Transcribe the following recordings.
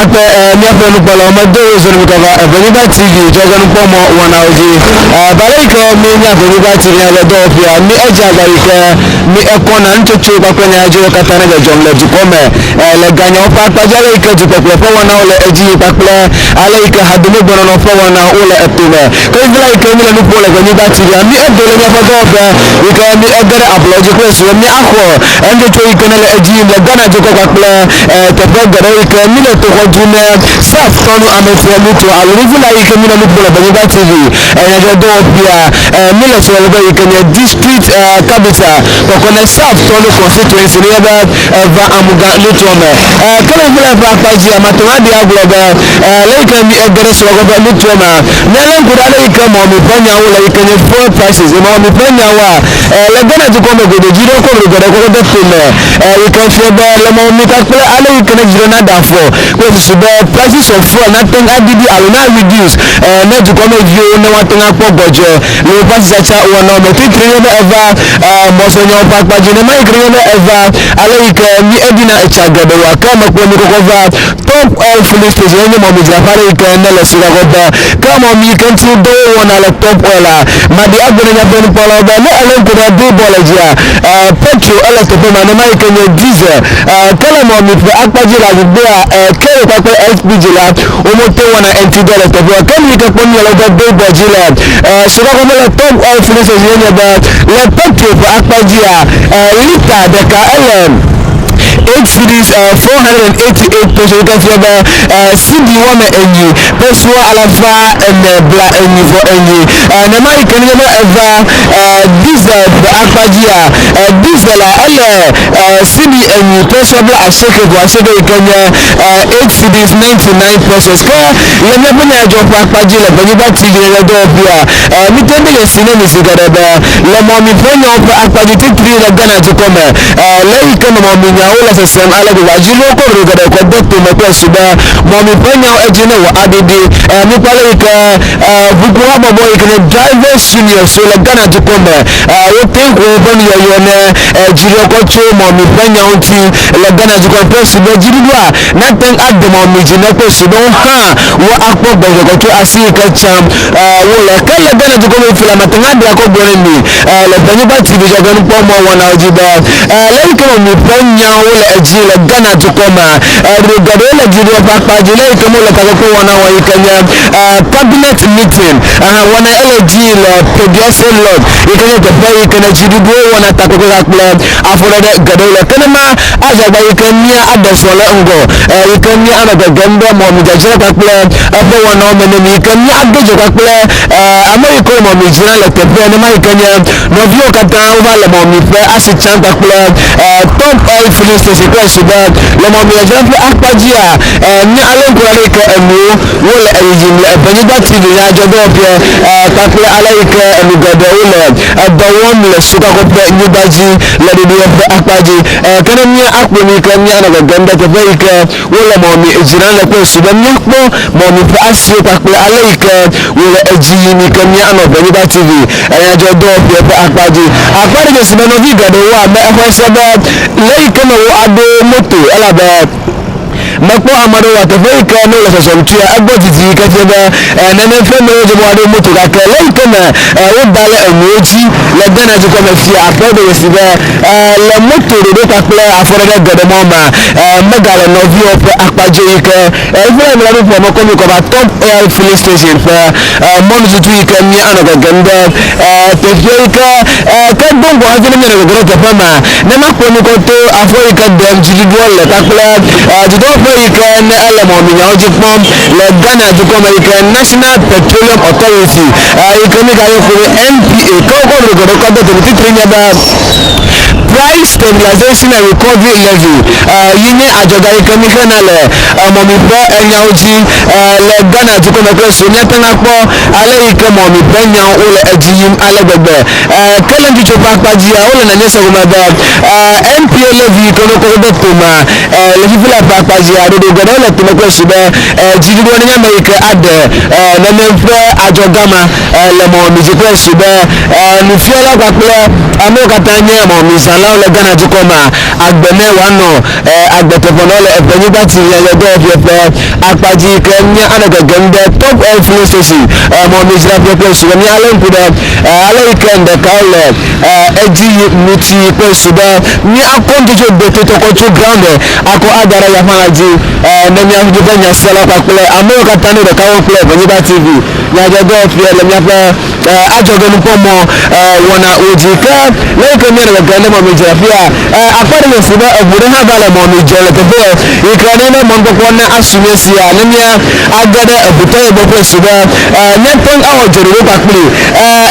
Akpe míaƒe nukpɔlawo medo wo zɔnu kava Evenyigba TV dzɔgenukpɔmɔ wɔnawo dzi. Abe ale yi ke míenya Evenyigba TV le dɔwɔƒea, mí edze agba yi ke mí ekɔna nutsotso kpakple nyadziwo katã ne dzɔdzɔm le dukɔ me le ganyawo ƒe akpa dzi, ale yi ke dukpɔkplɔ ƒe wɔnawo le edzi yim kpakple ale yi ke hadomegbenɔnɔ ƒe wɔnawo wole etome. Ke fifia yi ke míle nu ƒom le Evenyigba TV-a, mí edo le míaƒe dɔwɔƒe yi ke mí ege ɖe ablɔ dzi kple susu be míaxɔ enutsotso yi ke ne le edzi yim le Ghana dukɔ kpakple teƒe geɖewo yi ke míle toxɔ du ne South tɔnu ametia nuto alo nuƒola yi ke míle nu ƒom le Benyigba TV nyadzɔdɔwɔƒea míle srɔ̃ɖeƒe yi ke nye district capital kɔkɔ ne South tɔnu constituency ne nye be eva Amuga nutoa me. Ke le nuƒola ƒe akpa dzia, mate ŋu aɖee agblɔ be le yi ke mí ege ɖe srɔ̃ɖeƒe nutoa mea, míalé ŋku ɖe ale yi ke mɔmi ƒe nyawo le yi ke nye fuel prices, mɔmi ƒe nyawoa le Ghana dukɔ me godoo dzi ɖe wokɔ ɖo geɖe kɔkɔ de tome yi ke fia be le mɔmi kpakple ale yi ke ne dzi ɖe naɖe afɔ kple susu be prices of fuel nate ŋu aɖiɖi alo na reduce ne dukɔmeviwo ne woate ŋu akpɔ gbɔdzɔe le woƒe asitsatsa wɔnawo me. Titri nye be eva mɔzɔnyawo ƒe akpa dzi nema yi ke nye be eva ale yi ke mi eɖina etsa geɖe oa ke mekplɔ mi kɔkɔ va Top Oil Filling Station enye mɔmidzraƒe aɖe yi ke ne le Sikago be ke mɔmi yi ke ŋuti dɔ wowɔna le Top Oil a maɖi agbe ne míaƒe nukpɔlawo be ne ele ŋku ɖe billboard le dzia petrol ele teƒe ma nema yi ke nye diesel ke le mɔmi ƒe akpa dzi le agbgbea kero kpakple LPG la wometo wɔna eŋuti dɔ le teƒea ke nu yi ke kpɔm míele woƒe billboard dzi le Sikago be le Top Oil Filling Station enye be le petrol ƒe akpa dzia lita ɖeka ele 8 cedis 488 pesewas yi ke fia be cedi woame enyi pesewa alafa ene bla enyi vɔ enyi. Nema yi ke nenye be eva diesel ƒe akpa dzia, diesel a ele cedi enyi pesewa bla asieke vɔ asieke yi ke nye 8 cedis 99 pesewas. Ke le míaƒe nyadzɔ ƒe akpa dzi le Benyigba TV le dɔwɔƒea, míte ŋu de dzesi ne mi zi geɖe be le mɔmi ƒe nyawo ƒe akpa dzi titri le Ghana dukɔ me. Le eyi ke me mɔminyawo le sesem ale gbegbe adziɖewo kɔ ɖoɖo geɖe kɔ de tome kple su be mɔmi ƒe nyawo edzi ne wɔ aɖiɖi. Mikpɔ ale yi ke ʋukuhabɔbɔ yi ke nye Drivers Union so le Ghana dukɔ me wote ŋu woƒe nuyɔyɔ ne dziɖewo kɔ tso mɔmi ƒe nyawo ŋuti le Ghana dukɔ me kple su be dziɖuɖua nate ŋu ade mɔmi dzi ne kple su be wo hã woakpɔ gbɔdzɔe kɔ tso asi yi ke tsam wole. Ke le Ghana dukɔ me fi la mate ŋu aɖe akɔ gblɔ ne mi le Benyigba TV dzɔgenukpɔmɔ wɔnawo dzi be le yi ke me mi ƒe nyawo le edzi le Ghana dukɔ mea, ɖoɖo geɖewo le dziɖuɖua ƒe akpa dzi le yi ke me wole takpekpe wɔna wɔm yi ke nye cabinet meeting wɔna ele edzi le Peduase Lodge yi ke nye teƒe yi ke ne dziɖuɖuwo wɔna takpekpe kpakple afɔɖeɖe geɖewo le. Ke nema azagba yi ke mía aɖe zɔ le ŋgɔ yi ke mía anɔ gegem ɖe mɔmidzadzra kpakple eƒe wɔnawo me ne mi yi ke mía ado dze kpakple ame yi ke mɔmi dzra le teƒea nema yi ke nye nɔviwo katã wova le mɔmi ƒe asi tsam kpakple Top Oil Filling Station kple su be le mɔmidzadzra ƒe akpa dzia nye ale ŋku ɖe yi ke enuwo wole eyiyim le Evenyigba TV nyadzɔdɔwɔƒea kpakple ale yi ke enu geɖewo le edɔ wɔm le sukakɔƒe nyigba dzi le ɖoɖoa ƒe akpa dzi. Ke ne mía akpɔ nu yi ke míanɔ gegem ɖe teƒe yi ke wole mɔmi dzram le kple su be míakpɔ mɔmi ƒe asiwo kpakple ale yi ke wole edzi yim yi ke míanɔ Ʋenyigba TV nyadzɔdɔwɔƒea ƒe akpa dzi. Akpa ɖe dzesi be nɔvi geɖewo ame exɔe se be le yi ke me wo aɖo moto elabe mekpɔ ame aɖewo le teƒe yi ke ne wole zɔzɔm tsoa egbɔ didi yi ke fia be nene ƒe me wodze be woaɖo moto gake le yi ke me woda le enuwo dzi le Ghana dukɔ me fia akpɔ ɖe dzesi be le moto ɖoɖo kpakple afɔɖeɖe geɖe mɔ mea megale nɔviwo ƒe akpa dzi yi ke eƒe le nu ƒoa mekɔ mi kɔ va Top Oil Filling Station ƒe mɔnututu yi ke mía anɔ gegem ɖe teƒe yi ke ke do ŋgɔ hafi ne míanɔ gegem ɖe teƒe ma ne makpɔ nu kɔ to afɔ yi ke ɖem dziɖuɖua le kpakple dudɔwɔƒe yi ke ne ele mɔminyawo dzi kpɔm le Ghana dukɔ me yi ke National Petroleum Authority yi ke míegayɔ ƒo be NPA ke wokɔ ɖoɖo geɖe kɔ de dome titri nye be Price Stabilization and Recovery Levy yi nye adzɔga yi ke míxena le mɔmi ƒe enyawo dzi le Ghana dukɔ me kple su míate ŋu akpɔ ale yi ke mɔmi ƒe nyawo wole edzi yim ale gbegbe. Ke le ŋutsu ƒe akpa dzia, wole nanye se gɔme be NPA levy yi ke wokɔ ɖo tomea le fifi le ƒe akpa dzia, ɖoɖo geɖewo le tome kple su be dziɖuɖua nenye ame yi ke aɖe nenem ƒe adzɔga ma le mɔmemi dzi kple su be nufialawo kpakple amewo katã nye mɔmemizãlawo. dɔwɔlawo le Ghana dukɔ mea, agbe ne wòanɔ agbeteƒenɔ le eƒe nyigba TV nyadzɔdzɔwɔƒea ƒe akpa dzi ke mía anɔ gegem ɖe Top Oil Filling Station mɔmidzraƒe kple su be míalé ŋku ɖe ale yi ke ŋɖekawo le edzi yi ŋuti kple su be míakɔ nutsotso gbetotɔ kɔ tso ground akɔ ada ɖe yaƒãla dzi ne míaƒe nyaselawo kpakple amewo katã ne ɖeka wɔm kple Eʋenyigba TV nyadzɔdzɔwɔƒea le míaƒe adzɔgenukpɔmɔ wɔna wo dzi. Ke le yi ke míanɔ gegem ɖe mɔmidzraƒea, akpɔ ɖe dzesi be eʋu ɖe hã va le mɔmi dzem le teƒe yi ke ne ne mɔnukpɔkpɔ na asu mía sia ne mía age ɖe eʋutɔ ye gbɔ kple su be míate ŋu awɔ dzeɖoɖo kpakpli.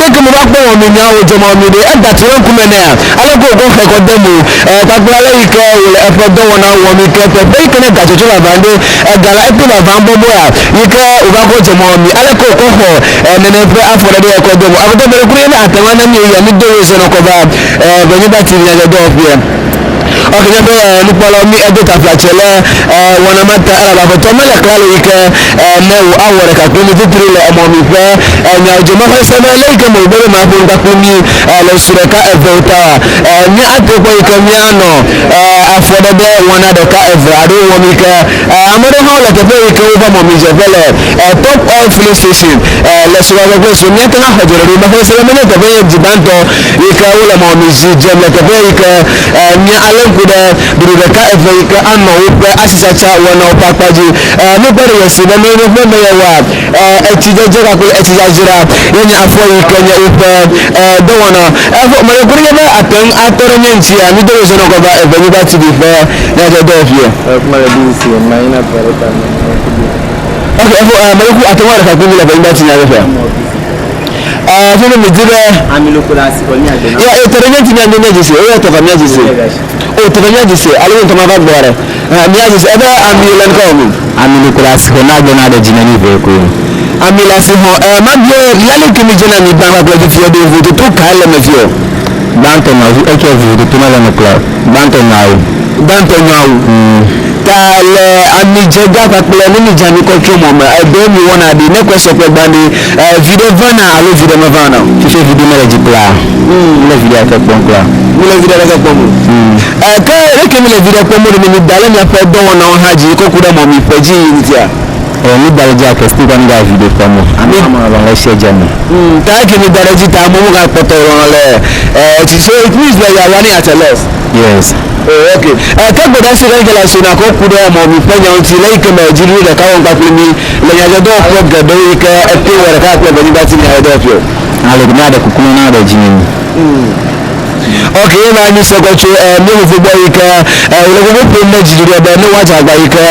Leke meva kpɔ mɔmi nyawo dze mɔmi ɖe eda tu ɖe ŋkume nɛa? Aleke wòkɔ xe kɔ de mo kpakple ale yi ke wòle eƒe dɔwɔna wɔm yi ke teƒe yi ke ne gatsotso vavã ɖo ega la ete vavã bɔbɔea yi ke wòva kɔ dze mɔmi aleke wòkɔ xɔ nene ƒe afɔɖeɖe ya kɔ de mo. Aƒetɔ Bɛrɛkuru ye ne ate ŋu ana míeyi ya mído wòe zɔnɔ kɔ va Ʋenyigba TV nyadzɔdzɔwɔƒea. Ok, míaƒe nukpɔlawo mí edo taflatse le wɔna ma ta elabe aƒetɔ mele klalo yi ke ne wò awɔ ɖeka kpli mí titri le emɔ mi ƒe nyawo dzi. Mexɔe se be le yi ke mewò be be maƒo nu kpakpli mí le su ɖeka eve o ta mía ate kpɔ yi ke míanɔ afɔɖeɖe wɔna ɖeka eve alo wɔm yi ke ame ɖewo hã wole teƒe yi ke wova mɔ mi dzeƒe le Top Oil Filling Station le Sukakpe kple su. Míate ŋu axɔ dzeɖoɖo. Mexɔe se be menye teƒe ye dzi gbãtɔ yi ke wole mɔ mi dzi dzem le teƒe yi ke mía alé ŋku ɖe ɖoɖo ɖeka eve yi ke anɔ woƒe asitsatsa wɔnawo ƒe akpa dzi. Míekpɔ ɖe dzesi be ne woƒe me yewoa, etsidzedze kpakple etsidzadzra ye nye afɔ yi ke nye woƒe dɔwɔna. Evɔ mele ku ɖe nye be ate ŋu atɔ ɖe nye ŋutia, mído wòzɔ nɔ kɔva Evenyigba TV ƒe nyadzɔdɔwɔƒea. Ok, evɔ mele ku ate ŋu aɖe kpakple mí le Evenyigba TV nyadzɔdɔwɔƒea. Fifi mi di be. Ya e tɔɖe nye ŋuti mia mia dzesi o tɔva mia dzesi o tɔva mia dzesi alo ŋutɔ ma va gbɔ ɖe mia dzesi ebe ami le ŋkɔ mi. Ami le kura si xɔ na gbe na ɖe dzi ne mi ve koe. Ami le asi xɔ e ma bie lale ke mi dzena mi gbã kpakple fifia ɖe vototo kae le me fio. Gbãtɔ nɔ eke vototo mele me kura gbãtɔ nɔ awu. Gbãtɔ nɔ awu. Ta le amidzega kpakple ne mi dze ami kɔ tso mɔ me eɖewo mi wɔna ɖi ne kɔe sɔ kple gbã ɖi viɖe vana alo viɖe mevana o. Fifi viɖe mele dzi kura. Mi le viɖe aɖeke kpɔm kura. Mi le viɖe aɖeke kpɔm o. Ke leke mi le viɖe kpɔm o ɖe mi da le miaƒe dɔwɔnawo hã dzi kɔ ku ɖe mɔ mi ƒe dzi yi ŋutia? Mi da ɖe dzi ake still mi ga viɖe kpɔm o. Ame ame lɔlɔ le esia dze me. Ta eke mi da ɖe dzi ta amewo ga kpɔtɔ lɔlɔ le etsi so it means that you are running at a loss. Yes. Oh, okay. Ke gbedeasi ɖe ke le asi na kɔ ku ɖe mɔ mi ƒe nyawo ŋuti le yi ke me dziɖuɖu ɖeka wɔm kpakple mi le nyadzɔdɔwɔƒe geɖewo yi ke ete wɔ ɖeka kple Evenyigba TV nyadzɔdɔwɔƒe o. Ale ke míaɖe kuku na ɖe dzi ne mi. Ok, ye na mi se kɔ tso mía fofo gbɔ yi ke wòle gbogbo ƒom ne dziɖuɖua be ne woadze agba yi ke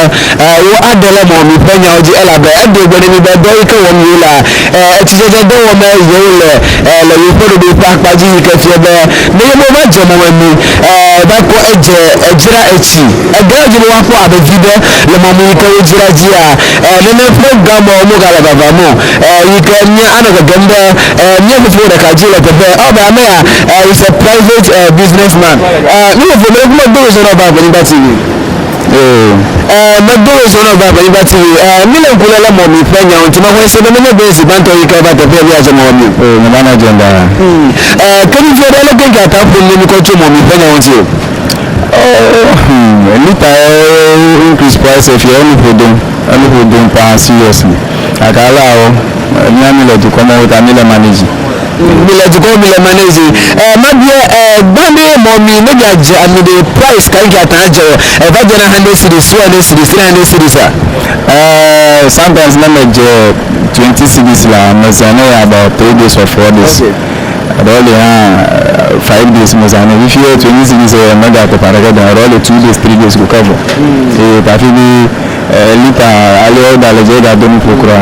wo aɖe le mɔ mi ƒe nyawo dzi elabe edo gbe ne mi be dɔ yi ke wɔm yewolea etsidzedze dɔ wɔm yewole le yewoƒe ɖoɖo ƒe akpa dzi yi ke fia be ne yewo va dze mɔ me mi va kɔ edze edzra etsi ege dzi be woakpɔ abe viɖe le mɔ mi yi ke wodzra dzia nene ƒe gamɔ mogale vavam o yi ke mía anɔ gegem ɖe mía fofo ɖeka dzi le teƒe ɔbe amea is a private businessman. Mi fofo me kuma do wòzɔ na ba Evenyigba TV. Medo wòzɔ na ba Evenyigba TV. Mi le ŋku lé le mɔ mi ƒe nyawo ŋuti. Mexɔe se be menye be zi gbãtɔ yi ke va teƒe mi adze mɔ mi. Nye va nɔ dze ɖa. Ke mi fia ɖe leke ŋke ata ƒom ne mi kɔ tso mɔ mi ƒe nyawo ŋuti o? Lita increase price fia enu ƒo dom, enu ƒo dom paa seriously. Gake alea wo, mía mi le dukɔ me wo ta mi le manage. Mi le dukɔ mi le manage. Mabia gbã be mɔ mi ne mia dze ami ɖe price ka ŋke ata dze o? Eva dzena 100 cedis, 200 cedis, 300 cedis a? Sometimes ne me dze 20 cedis la, me zã ne about 3 days or 4 days. Eɖewo li hã 5 days me zã ne. Fifi 20 cedis me ga teƒe aɖeke dem. Eɖewo li 2 days, 3 days ko ke vɔ. Eye ta fi bi lita ale woda le dzi egado nuƒo kura.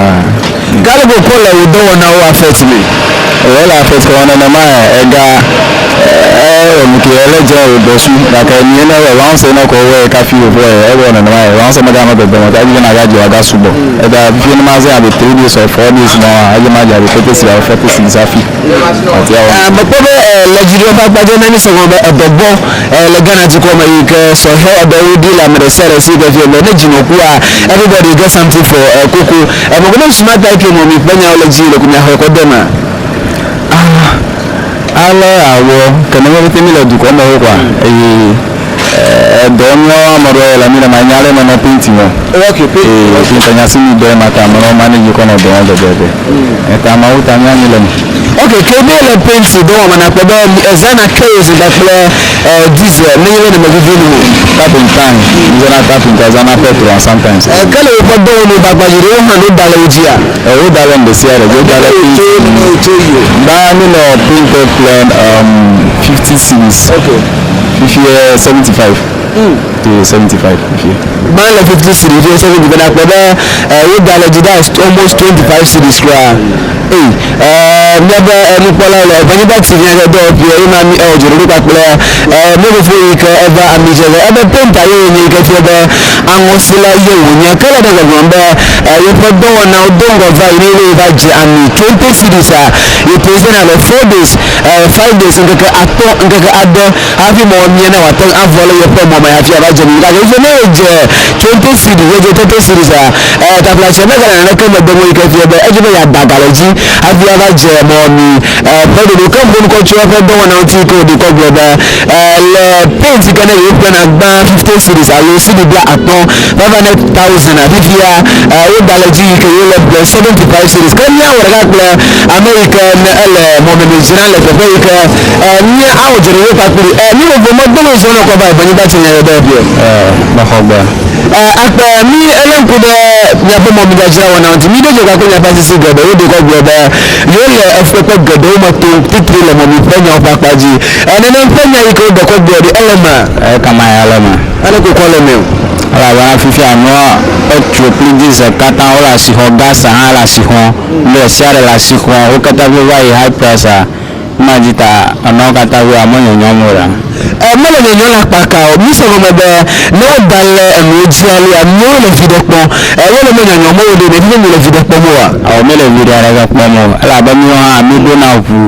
Gale go kɔ le wò dɔwɔnawo affect me. Wòle affect kɔ nenema ega ewɔ nu ke ele dze wò gbɔsu gake nye ne wɔ wɔn ne kɔ wɔ kafi wò vɔ ewɔ nenema wɔn se mega me gbegbe me ta edzi na gadze wòaga sugbɔ. Ega fifi ne ma ze abe 3 days or 4 days na edzi ma dze abe 30 cedis or 40 cedis hafi. Ati awɔ. Mekpɔ be le dziɖuɖua ƒe akpa dzi ne mi se gɔme be edɔ gbɔ le Ghana dukɔ me yi ke sɔhɛ eɖewo ɖi le ame ɖe sia ɖe si ke fia be ne dzinɔ kua everybody get something for koko. Mekpɔ be suma ta ke mɔ mi ƒe nyawo le dzi le ko miaxɔe kɔ de ma. Ale awɔ ke ne míaƒete míle dukɔ me wo kɔa eye edɔ míawo ame ɖewo le mí le ma nya ale menɔ painting wɔ. Ok, painting. Ee, painting nya si mi dɔ ma ta menɔ manage kɔ nɔ dɔ wɔm bebebe. Eta mawu ta mía mi le me. Ok, ke ne le painting dɔ wɔm na kpɔ be ezãna kerosene kpakple diesel nenye be neme vivi nu o. Turpentine, mi zãna turpentine, zãna petrol sometimes. Ke le woƒe dɔwɔnuwo ƒe akpa dzi ɖe wo hã ɖo da le wo dzia? Wo da le nu ɖe sia ɖe, wo da le paint. Gba mi nɔ painter plan 50 cedis. Ok. Fifie 75. To 75 fifie. Gbã le 50 cedis, fifie 75 na kpɔ be wo da le dzi, that's almost 25 cedis kura. Ee, míaƒe nukpɔlawo le Evenyigba TV ƒe dɔwɔƒea ye ma mi ewɔ dzoɖoɖo kpakple mía fofo yi ke eva amidzeƒe. Ebe painter ye wònye yi ke fia be aŋɔsila ye wònye. Ke le ɖe gbɔgblɔm be yeƒe dɔwɔnawo do ŋgɔ va yi ne ye va dze ami 20 cedis a ye present le 4 days, 5 days, ŋkeke atɔ̃, ŋkeke ade hafi mɔ mía ne wòate ŋu avɔ le yeƒe mɔ me hafi ava dze mi. Gake fifia ne yedze 20 cedis, yedze 30 cedis a taflatse megale naneke me dem o yi ke fia be edze be yeada ga le dzi hafi ava dze mɔ mi ƒe ɖoɖo. Ke ŋgɔnukɔ tso eƒe dɔwɔna ŋuti yi ke wòɖi kɔ gblɔ be le paint yi ke ne yewoƒlena gbã 50 cedis alo cedi 50, 500,000 a fifia woda le dzi yi ke yewole ƒle 75 cedis. Ke míawɔ ɖeka kple ame yi ke ne ele mɔmemi dzram le teƒe yi ke mía awɔ dzeɖoɖo kpakpli mi vovo medo me zɔ ne kɔ va Evenyigba TV nya dɔwɔƒea. Mexɔ gbe. Akpe mi ele ŋku ɖe miaƒe mɔmidzadzra wɔna ŋuti. Mi ɖo dze kpakple miaƒe asisi geɖe woɖo kɔ gblɔ be yewo le efukpekpe geɖewo me tom titri le mɔmi ƒe nyawo ƒe akpa dzi. Nenem ƒe nya yi ke woɖe kɔ gblɔ ɖi ele mea? Ekama ya le me. Ale kokɔ le me o. Elabena fifia nua petrol kple diesel katã wole asi xɔm, gas hã le asi xɔm, nu ɖe sia ɖe le asi xɔm. Wo katã ƒe va yi high price a ma dzi ta enuawo katã ƒe ame nyɔnyɔm o ɖa. Mele nyɔnyɔm le akpa ka o. Mi se gɔme be ne woda le enuwo dzi alea, míawo le viɖe kpɔm. Wole me nyɔnyɔm o ɖe, ɖevi be mi le viɖe kpɔm oa? Awɔ mi le viɖe aɖeke kpɔm o. Elabe míawo hã mi ɖona ʋu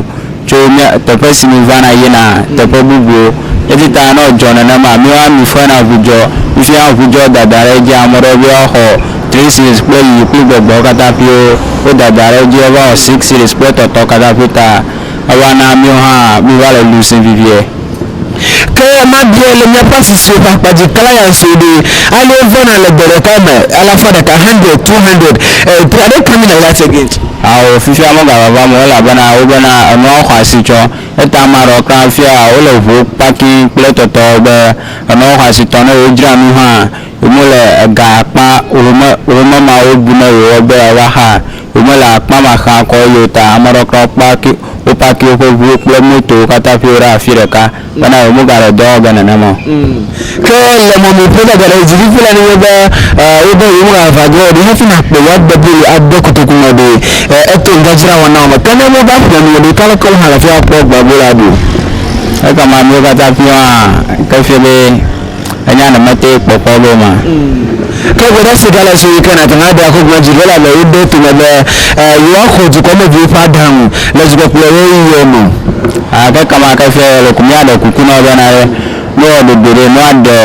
tso mía teƒe si mi vana yina teƒe bubuwo. Eti ta ne wòdzɔ nenema, míawo hã mi fena ʋu dzɔ. Fifia ʋu dzɔ dada ɖe edzi, ame ɖewo be woaxɔ 3 cedis kple yiyi kple gbɔgbɔwo katã ƒe wo dada ɖe edzi wova xɔ 6 cedis kple tɔtɔ katã ƒe ta eva na míawo hã mi va le lusim vivie. Ke mabia le míaƒe asisiwo ƒe akpa dzi clients wo ɖe ale wovana le gbe ɖeka me alafa ɖeka, 100, 200, are they coming like that again? Awo fifia megavava me o elabena wobena enuawo xɔ asi tsɔ. Eta ame aɖewo kura fia wole ʋuwo parking kple tɔtɔwo be enuawo xɔ asi tɔ ne wodzra nu hã womele ega akpa wome wome ma wobu ne yewoa be yewoava xa womele akpa ma xa kɔ yi o ta ame aɖewo kura wopaki wopaki woƒe ʋuwo kple motowo katã ƒe wo ɖe afi ɖeka bena yewomegale dɔ wɔ ge nenema o. Ke le mɔmi ƒe dada ɖe dzi fifi la nenye be wobe yewomegava ge o ɖe hafi nakpɔ yewoagbe be yewoade kotoku me ɖe eto ŋdzadzra wɔna wo me. Ke ne wova ƒle nu ɖe kaleke wo hã le afi akpɔ gbagbo la ɖo. Ekema míawo katã ƒe hã ke fia be enya ne mete kpɔkpɔ be ma. Ke gbe si gale si yi ke nàte ŋu aɖe akɔ gblɔ dzi ɖe la le woɖo tome be yewoaxɔ dukɔmeviwo ƒe aɖaŋu le dukɔkplɔ ɣeyiɣiwo me. Ke kama ke fia le ko míaɖe kuku na wo bena ɖe ne wɔ ɖoɖo ɖe ne woaɖe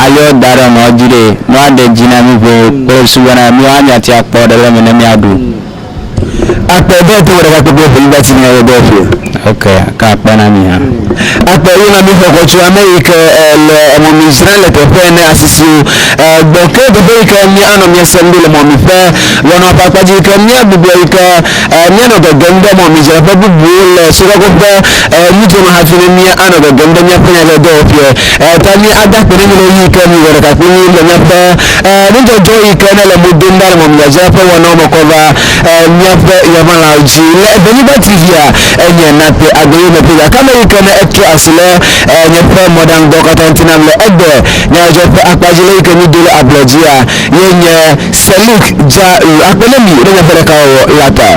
aliwo da ɖe nua dzi ɖe ne woaɖe dzi na mí ʋee kple susu bena míawo míate akpɔ ɖe le eme ne míaɖu. Akpe ɖe to ɖeka kpekpe ƒe nyigba ti nya ɖe ƒe. Ok, ka akpe na mi hã. Akpe yi na mi xɔ kɔtso ame yi ke le mɔmi dzra le teƒe ne asisiwo gbɔ ke teƒe yi ke mi anɔ mia sem ɖo le mɔmi ƒe wɔna ƒe akpa dzi yi ke mia gbugbɔ yi ke mianɔ gegem ɖe mɔmi dzraƒe bubuwo le sukɔkɔ ƒe nudzɔme hafi ne mia anɔ gegem ɖe miaƒe nyadzɔdɔwɔƒea. Ta mi ada akpe ɖe mi le yi ke mi wɔ ɖeka kple mi le miaƒe nudzɔdzɔ yi ke ne le mo dom ɖa le mɔmi dzadzra ƒe wɔnawo me kɔ va miaƒe yamalãwo dzi le Evenyigba TV a enye nape agbewo me ƒe gake ame yi ke ne etrɔ asi le nye ƒe mɔɖaŋudɔ katã ŋuti nam le egbe nyadzɔdzɔ ƒe akpa dzi le yi ke mi do le ablɔ dzia ye nye Selik Dza akpe ne mi ɖe miaƒe ɖekawɔwɔ la ta.